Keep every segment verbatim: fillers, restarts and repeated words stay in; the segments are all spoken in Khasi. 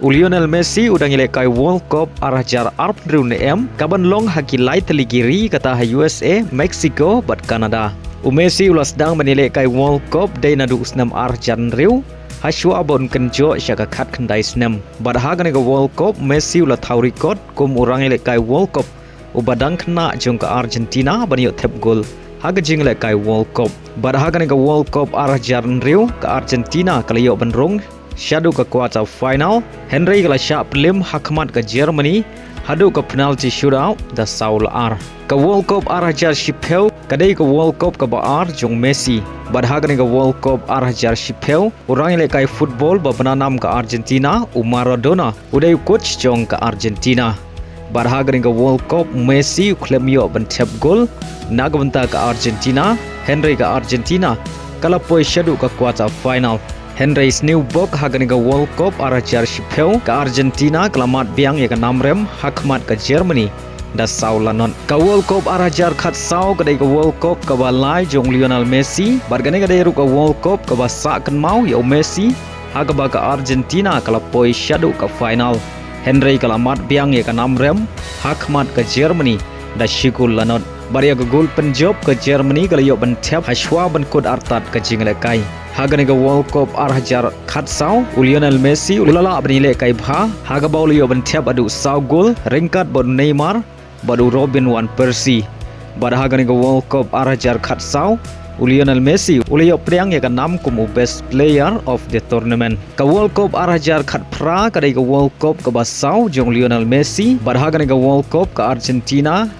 U Lionel Messi u dang ïalehkai World Cup ar hajar arphew hynriew ne em, kaban long ha ki lai tylli ki ri kata ha U S A, Mexico bad Canada. U Messi u la sdang ban ïalehkai World Cup dei naduh u snem ar hajar hynriew, hashwa ba un kynjoh sha ka khatkhyndai snem. Bad ha kane ka World Cup, Messi u la thaw record kum u nongïalehkai World Cup uba dang khynnah jong ka Argentina ban ïoh thep gol ha ka jingïalehkai World Cup. Bad ha kane ka World Cup ar hajar hynriew, ka Argentina ka la ïoh ban rung shaduh ka quarter final, hynrei ka la shah pynlip ha khmat ka Germany haduh ka penalty shootout da saw la ar. Ka World Cup ar hajar shiphew ka dei ka World Cup kaba ar jong Messi. Bad ha kane ka World Cup ar hajar shiphew, u nongïalehkai football ba bna nam ka Argentina, u Maradona, u dei u coach jong ka Argentina. Bad ha kane ka World Cup, Messi u khlem ïoh ban thep gol na ka bynta ka Argentina, hynrei ka Argentina ka la poi shaduh ka quarter final. Hynrei sniewbok ha kane ka World Cup ar hajar shiphew, ka Argentina ka la mad biang ïa ka namrem ha khmat ka Germany da saw la nod. Ka World Cup ar hajar khatsaw ka dei ka World Cup kaba lai jong Lionel Messi, bad kane ka dei ruh ka World Cup kaba sah kynmaw ïa u Messi, ha kaba ka Argentina ka la poi shaduh ka final, hynrei ka la mad biang ïa ka namrem ha khmat ka Germany da shi gol la nod. Bad ïa ka gol pynjop ka Germany ka la ïoh ban thep hashwa ban kut artat ka jingïalehkai. Ha kane ka World Cup ar hajar khatsaw, u Lionel Messi u la lah ban ïalehkai bha, ha kaba u la ïoh ban thep haduh saw gol, ryngkat bad u Neymar bad u Robin van Persie. Bad ha kane ka World Cup ar hajar khatsaw, u Lionel Messi u la ïoh pdiang ïa ka nam kum u best player of the tournament. Ka World Cup ar hajar khatphra ka dei ka World Cup kaba saw jong Lionel Messi, bad ha kane ka World Cup ka Argentina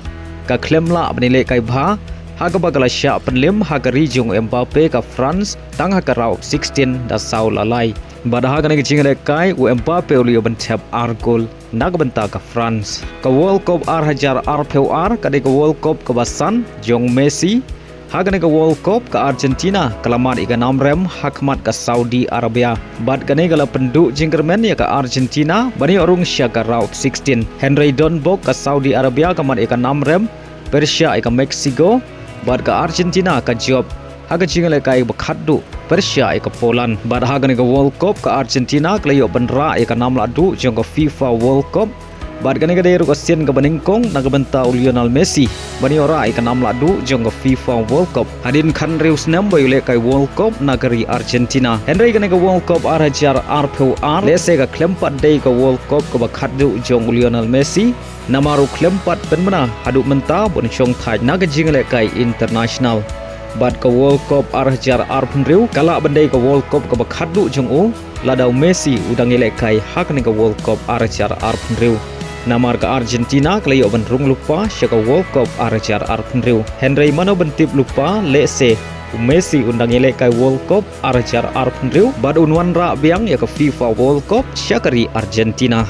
ka khlem lah ban ïalehkai bha, ha kaba ka la shah pynlip ha ka ri jong u Mbappe ka France tang ha ka round of sixteen da saw la lai. Bad ha kane ka jingïalehkai u Mbappe u la ïoh ban thep ar gol na ka bynta ka France. Ka World Cup ar hajar arphew ar ka dei ka World Cup kaba san jong Messi. Ha kane ka World Cup ka Argentina ka la mad ïa ka namrem ha khmat ka Saudi Arabia. Bad kane ka la pynduh jingkyrmen ïa ka Argentina ban ïoh rung sha ka round of sixteen. Hynrei donbok ka Saudi Arabia ka mad ïa ka namrem pyrshah ïa ka Mexico, bad ka Argentina ka jop ha ka jingïalehkai ba khatduh pyrshah ïa ka Poland. Bad ha kane ka World Cup ka Argentina ka la ïoh ban rah ïa ka nam lahduh jong ka FIFA World Cup. Bad kane ka dei ruh ka sien kaba nyngkong na ka bynta u Lionel Messi ban ïoh rah ïa ka nam lahduh jong ka FIFA World Cup hadien khathynriew snem ba u ïalehkai World Cup na ka ri Argentina. Hynrei kane ka World Cup ar hajar arphew ar lehse ka khlem pat dei ka World Cup kaba khatduh jong u Lionel Messi, namar u khlem pat pynbna haduh mynta ban shong thait na ka jingïalehkai international. Bad ka World Cup ar hajar arphew hynriew ka lah ban dei ka World Cup kaba khatduh jong u, lada u Messi u dang ïalehkai ha kane ka World Cup ar hajar arphew hynriew. Namar ka Argentina ka la ïoh ban rung lypa sha ka World Cup ar hajar arphew hynriew. Hynrei mano ban tip lypa, lehse u Messi un dang ïalehkai World Cup ar hajar arphew hynriew bad un wanrah biang ïa ka FIFA World Cup sha ka ri Argentina.